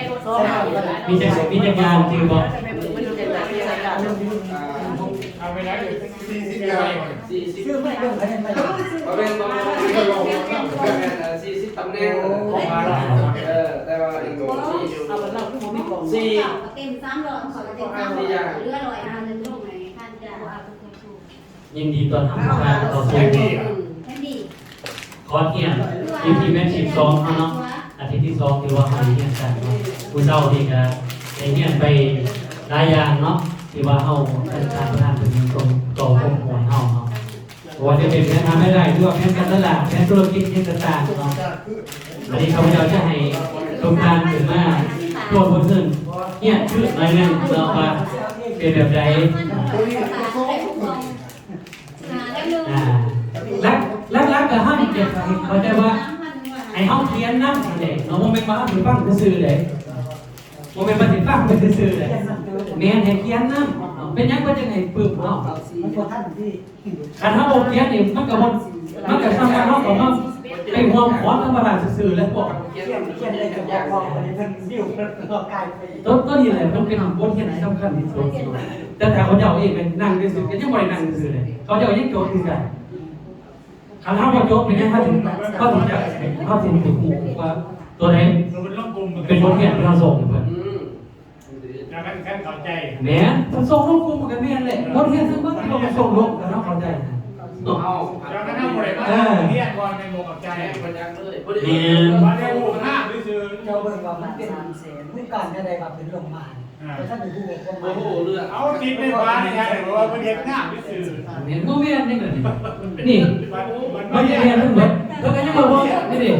ມີຈັກ ມີຈັກຢ່າງຈື່ບໍ່? ເອົາໄປໄດ້ ສີ່ສິບຢ່າງ ສີ່ສິບ ບໍ່ແມ່ນ ບໍ່ແມ່ນ ບໍ່ແມ່ນ ສີ່ສິບຕຳແໜ່ງ ເອີ ແຕ່ວ່າຍັງມີຢູ່ສີ່ ເຕັມສາມຮ້ອຍ ເຂົາກໍເຕັມສາມຮ້ອຍ ເຫຼືອຮ້ອຍ ເຮົາຈະສົ່ງໃຫ້ທ່ານຈ້າ. ຍິນດີຕ້ອນຮັບທຸກທ່ານເຂົ້າສູ່ຄອດຮຽນ ອີພີ ແມັດ ສິບສອງເຮົາເນາະ. ອາທິດທີສອງ ທີ່ວ່າເຮົາໄດ້ຮຽນກັນເນາະ ມື້ເຊົ້ານີ້ກະໄດ້ຮຽນໄປຫຼາຍຢ່າງເນາະ ທີ່ວ່າເຮົາ ທ່ານປະທານເພິ່ນສົ່ງຕໍ່ຂໍ້ມູນໃຫ້ເຮົາເນາະ ບໍ່ວ່າຈະເປັນແຜນຫາລາຍໄດ້ ຫຼືວ່າແຜນການຕະຫຼາດ ແຜນທຸລະກິດຫຍັງຕ່າງໆເນາະ. ບາດນີ້ຂ້າພະເຈົ້າຈະໃຫ້ທຸກທ່ານຂຶ້ນມາທວນບົດຮຽນ ຮຽນຄືໜ້ອຍໜຶ່ງເນາະ ວ່າເປັນແບບໃດ. ອ່າ ຫຼັກ ຫຼັກໆກໍເຮົານີ້ຈະເຂົ້າໃຈວ່າໃຫ້ເຮົາຂຽນນຳຫັ້ນແຫຼະເນາະ ບໍ່ແມ່ນວ່າເຮົາຊິຟັງຊື່ໆເດ້ ບໍ່ແມ່ນວ່າຊິຟັງໄປຊື່ໆເດ້ ແມ່ນໃຫ້ຂຽນນຳເນາະ. ເປັນຫຍັງເພິ່ນຈັ່ງໃຫ້ປຶ້ມເຮົາ? ມັນບໍ່ທັນທີ່ ຄັນເຮົາບໍ່ຂຽນນີ້ ມັນກໍບໍ່ ມັນກໍສ່ຳວ່າເຮົາກໍມາໄປຮ່ວມຂອນທຳມະດາຊື່ໆແຫຼະພວກ ຂຽນ ຂຽນໄດ້ແຕ່ບໍ່ພໍ ອັນນີ້ເພິ່ນວິວເພິ່ນກໍກາຍໄປ ຕົວ ຕົວນີ້ແຫຼະ ມັນເປັນບົດຮຽນທີ່ສຳຄັນທີ່ສຸດ. ແຕ່ຖ້າເຂົາເຈົ້າເອງໄປນັ່ງຊື່ໆ ກໍຍັງບໍ່ໄດ້ນັ່ງຊື່ໆເດ້ ເຂົາເຈົ້າຍັງໂຈດຄືກັນ. ຄັນເຮົາບໍ່ໂຈດເປັນຫຍັງ ເຮົາເຖິງ ເຮົາເຖິງຈະ ເຮົາເຖິງຈະຮູ້ວ່າຕົວໃດເປັນບົດຮຽນທີ່ເຮົາສົ່ງໃຫ້ເພິ່ນ. ອືມ ແລ້ວຄັນ ຄັນເຂົ້າໃຈ ແມ່ນ ເພິ່ນສົ່ງລົງກຸ່ມມັນກໍແມ່ນແຫຼະ ບົດຮຽນທັງໝົດທີ່ເຮົາສົ່ງລົງ ຄັນເຮົາເຂົ້າໃຈນະ ເຮົາ ແລ້ວຄັນເຮົາບໍ່ໄດ້ມາ ເອີ ຮຽນກ່ອນ ຍັງບໍ່ເຂົ້າໃຈ ບໍ່ຈັກເລີຍ ບໍ່ໄດ້ ແມ່ນ ວ່າແນວຮູບພາບຊື່ໆ ເຈົ້າເບິ່ງວ່າມັນເປັນ ເປັນການແນວໃດວ່າເພິ່ນລົງມາ ອ່າ ແຕ່ທ່ານໄດ້ຮູ້ຄວາມໝາຍ ບໍ່ຮູ້ເລື່ອງ ເອົາຕິດໃນຟ້ານີ້ ໃຫ້ວ່າເພິ່ນເຮັດງາມຊື່ໆ ແມ່ນ ບໍ່ແມ່ນນີ້ ນີ້ ມັນ ມັນບໍ່ແມ່ນທັງໝົດ ເພິ່ນກໍຍັງບໍ່ ນີ້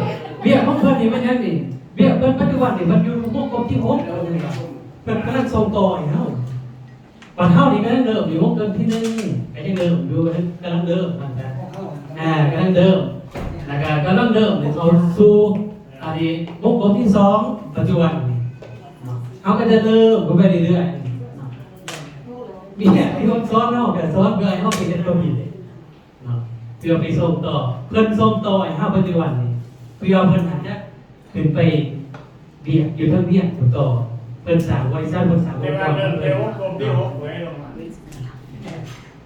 ວຽກຂອງເພິ່ນນີ້ມັນຫຍັງນີ້ ວຽກເພິ່ນປັດຈຸບັນນີ້ ເພິ່ນຢູ່ວົງກົບທີຫົກ ເພິ່ນກຳລັງສົ່ງຕໍ່ໃຫ້ເຮົາ ບັດເຮົານີ້ກຳລັງເລີ່ມຢູ່ວົງກົບທີໜຶ່ງ ກະຍັງເລີ່ມຢູ່ ກຳລັງເລີ່ມ ອ່າ ກຳລັງເລີ່ມ ແລ້ວກະກຳລັງເລີ່ມເຂົ້າສູ່ ອັນນີ້ວົງກົບທີສອງ ປັດຈຸບັນນີ້ເນາະ ເຮົາກໍຈະເລີ່ມໄປເລື້ອຍໆເນາະ ມີທີ່ເພິ່ນສອນເຮົາກໍສອນເພື່ອໃຫ້ເຮົາໄປເຮັດຕົວນີ້ເນາະ ເພື່ອໄປສົ່ງຕໍ່ ເພິ່ນສົ່ງຕໍ່ໃຫ້ເຮົາປັດຈຸບັນນີ້ ເພື່ອເພິ່ນອາດຈະຂຶ້ນໄປວຽກຢູ່ທາງວຽກພຸ້ນຕໍ່ ເພິ່ນສ້າງບໍລິສັດ ເພິ່ນສ້າງອົງກອນ ແຕ່ວ່າເລີ່ມແຕ່ອົບຮົມທີ່ຫົກໄວ້ລົງມາ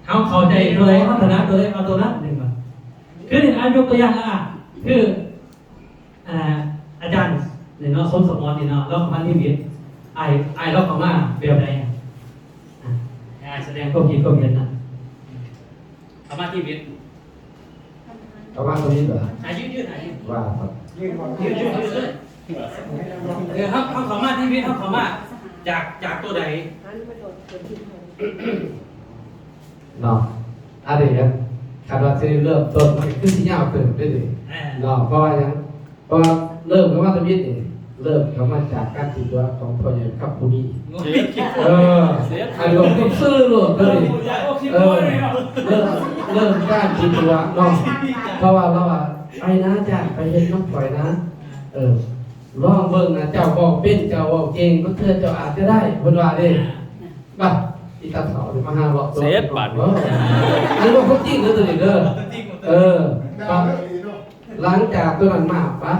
ເຮົາເຂົ້າໃຈຕົວໃດ ເຮົາຖະໜັດຕົວໃດ ເອົາຕົວນັ້ນ ແມ່ນບໍ່? ຄືອັນຍົກຕົວຢ່າງ ອ່າ ຄື ອ່າ ອາຈານນີ້ເນາະ ສົມສະໝອນນີ້ເນາະ ລາວເຂົ້າມາທີມວິດ ອ້າຍ ອ້າຍລາວເຂົ້າມາແບບໃດ? ອ່າ ອ້າຍສະແດງຄວາມຄິດຄວາມເຫັນນະ ເຂົ້າມາທີມວິດ ເຂົ້າມາທີມວິດເຫລໍ? ອ່າ ຢືນ ຢືນ ອ່າ ຢືນ ວ່າ ຢືນ ຢືນ ຢືນເລີຍ ເອີ ເຮົາ ເຮົາເຂົ້າມາທີມວິດ ເຮົາເຂົ້າມາຈາກ ຈາກຕົວໃດ? ເນາະ ອັນນີ້ນະ ຄັນວ່າຊິເລີ່ມຕົ້ນ ມັນຄືຊິຍາວເກີບເດ້ນີ້ ອ່າ ເນາະ ເພາະວ່າຫຍັງ? ເພາະວ່າເລີ່ມຄຳວ່າທຳອິດນີ້ ເລີ່ມຄຳວ່າຈາກການຕິດຕົວຂອງພໍ່ໃຫຍ່ຄັບຜູ້ນີ້ ໂອ້ຍ ເອີ ອັນນີ້ກໍຄືຊື່ໂລດເລີຍ ເອີ ເລີ່ມ ເລີ່ມການຕິດຕົວເນາະ ເພາະວ່າລາວວ່າ ໄປນະ ຈາກໄປເຮັດນຳຂ້ອຍນະ ເອີ ລອງເບິ່ງນະ ເຈົ້າເວົ້າເປັນ ເຈົ້າເວົ້າເກັ່ງ ບາງເທື່ອເຈົ້າອາດຈະໄດ້ ເພິ່ນວ່າເດ້. ບາດ ອີຕາເຖົ້ານີ້ມາຫາເວົ້າຕົວະ ເສດບາດນີ້ ເອີ ອັນນີ້ເວົ້າຄວາມຈິງເດີ ໂຕນີ້ເດີ ເອີ ບາດ ຫຼັງຈາກໂຕນັ້ນມາ ບາດ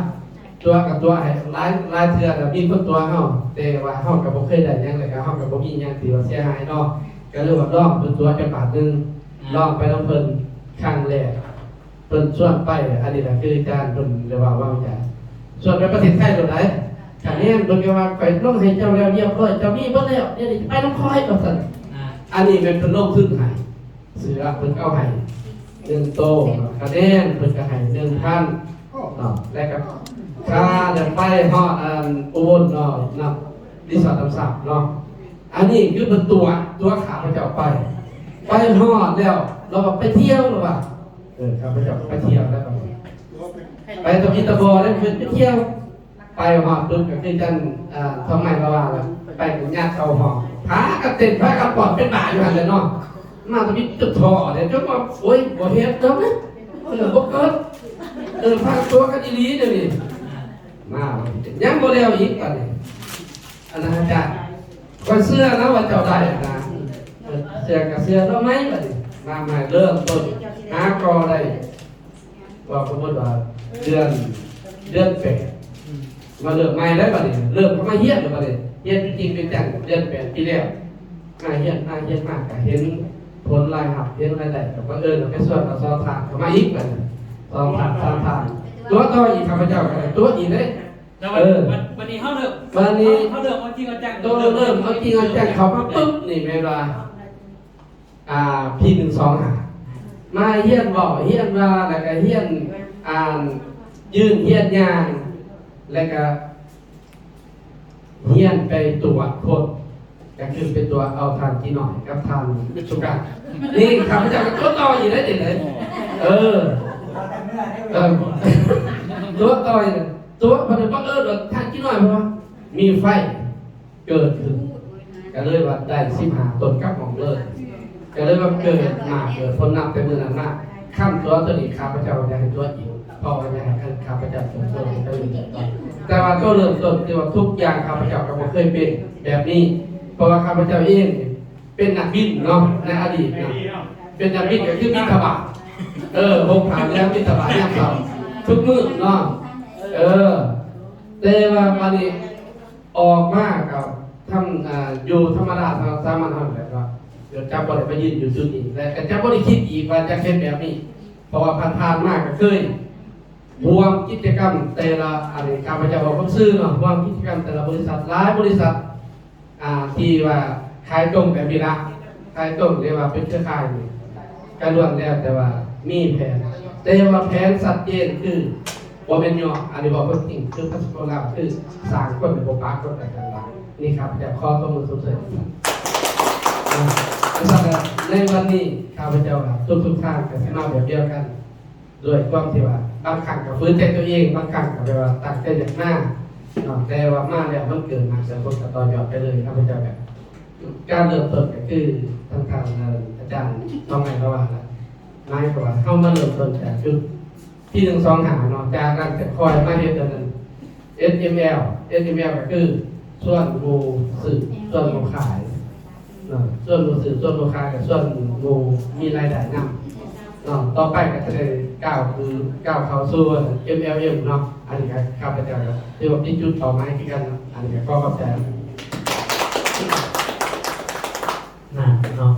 ຕົວະກໍຕົວະໃຫ້ຫຼາຍ ຫຼາຍເທື່ອແລ້ວ ມີຄົນຕົວະເຮົາ ແຕ່ວ່າເຮົາກໍບໍ່ເຄີຍໄດ້ຫຍັງ ແລ້ວກໍເຮົາກໍບໍ່ມີຫຍັງທີ່ວ່າເສຍຫາຍເນາະ ກໍເລີຍວ່າລອງເພິ່ນຕົວະຈັກບາດໜຶ່ງ ອ່າ ລອງໄປນຳເພິ່ນຄັ້ງແລກ ເພິ່ນຊວນໄປ ອັນນີ້ລະຄືອາຈານເພິ່ນໄດ້ເວົ້າວ່າອາຈານ ຊວນໄປປະເທດໄທໂລດໃດ໋ ຄະແນນເພິ່ນກໍວ່າ ຂ້ອຍລົງໃຫ້ເຈົ້າແລ້ວລຽບຮ້ອຍ ເຈົ້າມີເບິດແລ້ວ ດຽວນີ້ໄປນຳຂ້ອຍວ່າຊັ້ນ ອ່າ ອັນນີ້ແມ່ນເພິ່ນລົງທຶນໃຫ້ ເສືອເພິ່ນເອົາໃຫ້ໜຶ່ງໂຕ ຄະແນນເພິ່ນກໍໃຫ້ໜຶ່ງພັນເນາະ ແລ້ວກໍພາໄປຮອດອັນອຸບົນເນາະ ນຳ ຣີສອດນ້ຳຊາເນາະ ອັນນີ້ຄືເພິ່ນຕົວະ ຕົວະຂ້າພະເຈົ້າໄປ ໄປຮອດແລ້ວ ລາວວ່າໄປທ່ຽວ ລາວວ່າ ເອີ ຂ້າພະເຈົ້າໄປທ່ຽວແລ້ວ ໄປຕະວິດຕະບໍໄດ້ ເພິ່ນໄປທ່ຽວ ໄປຮອດປຸບກໍຄືຈັ່ງ ເອີ ທອງໄມ້ລາວວ່າລະ ໄປກໍຍັດເຂົ້າຫ້ອງ ພາກັນເຕັ້ນ ພາກັນຟ້ອນເປັນບ້າຢູ່ຫັ້ນແຫຼະເນາະ ມາຕະວິດຕະທໍເດ້ ຈົນວ່າ ໂອ້ຍ ບໍ່ເຮັດດອກ ເອີ ບໍ່ເກີດ ເອີ ພາຕົວະກັນອີ່ຫຼີດຽວນີ້ ມາ ຍັງບໍ່ແລ້ວອີກບາດນີ້ ອັນນັ້ນອາຈານ ຂ້ອຍເຊື່ອນະວ່າເຈົ້າໄດ້ນະ ເອີ ເຊື່ອກໍເຊື່ອເນາະ ໃໝ່ບາດນີ້ ມາໃໝ່ ເລີ່ມຕົ້ນ ຫາກໍໄດ້ ວ່າສົມມຸດວ່າເດືອນ ເດືອນແປດ ອືມ ມາເລີ່ມໃໝ່ໄດ້ບາດນີ້ ເລີ່ມເຂົ້າມາຮຽນແລ້ວບາດນີ້ ຮຽນເປັນຈິງເປັນຈັງເດືອນແປດປີແລ້ວ ມາຮຽນ ມາຮຽນມາກໍເຫັນຜົນລາຍຮັບ ເຫັນລາຍໄດ້ ກໍບັງເອີນເອົາໄປຊວນເອົາສອງທ່ານເຂົ້າມາອີກບາດນີ້ ສອງທ່ານ ສາມທ່ານ ຕົວະຕໍ່ອີກ ຂ້າພະເຈົ້າກໍໄດ້ຕົວະອີກເດ້ ແລ້ວບັດ ເອີ ບັດ ບັດນີ້ເຮົາເລີ່ມ ບັດນີ້ ເຮົາ ເຮົາເລີ່ມເອົາຈິງເອົາຈັງ ໂຕເລີ່ມເອົາຈິງເອົາຈັງເຂົ້າມາປຶບນີ້ແມ່ນວ່າ ອ່າ ປີໜຶ່ງສອງຫ້າ ມາຮຽນເວົ້າ ຮຽນວ່າ ແລ້ວກໍຮຽນອ່ານ ຢືນ ຮຽນຍ່າງ ແລ້ວກໍຮຽນໄປຕົວະຄົນ ກໍຄືໄປຕົວະເອົາທ່ານຈີນ້ອຍກັບທ່ານສຸກາ ນີ້ຂ້າພະເຈົ້າກໍຕົວະຕໍ່ອີກໄດ້ເດ້ ເອີ ເອີ ຕົວະຕໍ່ອີກ ຕົວະ ບັງເອີນວ່າທ່ານຈີນ້ອຍ ເພາະວ່າມີໄຟ ເກີດຂຶ້ນ ກໍເລີຍວ່າໄດ້ສິບຫ້າຕົນກັບໝ່ອງເລີຍ ກໍເລີຍວ່າເກີດມາເກີດຜົນນັບແຕ່ມື້ນັ້ນມາ ຄຳຕົວະຕົວນີ້ຂ້າພະເຈົ້າຢາກໃຫ້ຕົວະອີກ ເພາະວ່າຢາກໃຫ້ຂ້າພະເຈົ້າເຕີບໂຕໄປເລື້ອຍໆ ແຕ່ວ່າຕົວເລີ່ມຕົ້ນທີ່ວ່າທຸກຢ່າງຂ້າພະເຈົ້າກໍບໍ່ເຄີຍເປັນແບບນີ້ ເພາະວ່າຂ້າພະເຈົ້າເອງເປັນນັກບິນເນາະ ໃນອະດີດນະ ເປັນນັກບິນກໍຄືບິນທະບາດ ເອີ ຫົກຜ້າເຫຼືອງບິນທະບາດຍາມເຊົ້າທຸກມື້ເນາະ ເອີ ແຕ່ວ່າບາດນີ້ ອອກມາກໍທຳ ອ່າ ຢູ່ທຳມະດາ ສາມັນເຮົາແຫຼະ ກໍຈະບໍ່ໄດ້ມາຢືນຢູ່ຈຸດນີ້ ແລະ ກໍຈະບໍ່ໄດ້ຄິດອີກວ່າຈະເຮັດແບບນີ້ ເພາະວ່າຜ່ານໆມາກໍເຄີຍຮ່ວມກິດຈະກຳແຕ່ລະ ອັນນີ້ຂ້າພະເຈົ້າເວົ້າຄວາມຊື່ເນາະ ຮ່ວມກິດຈະກຳແຕ່ລະບໍລິສັດ ຫຼາຍບໍລິສັດ ອ່າ ທີ່ວ່າຂາຍຕົງແບບນີ້ລະ ຂາຍຕົງ ຫຼືວ່າເປັນເຄືອຂ່າຍນີ້ ກໍລ້ວນແລ້ວແຕ່ວ່າມີແຜນ ແຕ່ວ່າແຜນຊັດເຈນຄື ບໍ່ແມ່ນຫຍໍ້ ອັນນີ້ເວົ້າຄວາມຈິງ ຄືພາສະໂກລາວ ຄືສ້າງຄົນໃຫ້ບໍ່ປາກົດໄປທາງຫຼັງ ນີ້ຂ້າພະເຈົ້າຂໍຕົບມືຊົມເຊີຍ ອ່າ ສຳລັບໃນວັນນີ້ ຂ້າພະເຈົ້າວ່າທຸກໆທ່ານກໍຊິມາແບບດຽວກັນ ດ້ວຍຄວາມທີ່ວ່າບາງຄັ້ງກໍຝືນໃຈຕົວເອງ ບາງຄັ້ງກໍແບບວ່າຕັ້ງໃຈຢາກມາເນາະ ແຕ່ວ່າມາແລ້ວມັນເກີດມາ ສາງຄົນກໍຕໍ່ຍອດໄປເລີຍ ຂ້າພະເຈົ້າກໍ ການເລີ່ມຕົ້ນກໍຄືທາງທ່ານ ເອີ ອາຈານທອງໃຫຍ່ລາວວ່າລະ ໝາຍຄວາມວ່າເຮົາມາເລີ່ມຕົ້ນຈາກຈຸດ ປີໜຶ່ງສອງຫ້າເນາະ ຈາກນັ້ນກໍຄ່ອຍມາເຮັດອັນນັ້ນ ເອັສເອັມແອລ ເອັສເອັມແອລ ກໍຄືຊວນໝູ່ຊື້ ຊວນໝູ່ຂາຍເນາະ ຊວນໝູ່ຊື້ ຊວນໝູ່ຂາຍ ກໍຊວນໝູ່ມີລາຍໄດ້ນຳເນາະ ຕໍ່ໄປກໍຈະໄດ້ກ້າວຄື ກ້າວເຂົ້າສູ່ ເອັມແອລເອັມ ເນາະ ອັນນີ້ກໍຂ້າພະເຈົ້າກໍຖືວ່າມີຈຸດເປົ້າໝາຍຄືກັນເນາະ ອັນນີ້ກໍຂໍຂອບໃຈ ນັ້ນເນາະ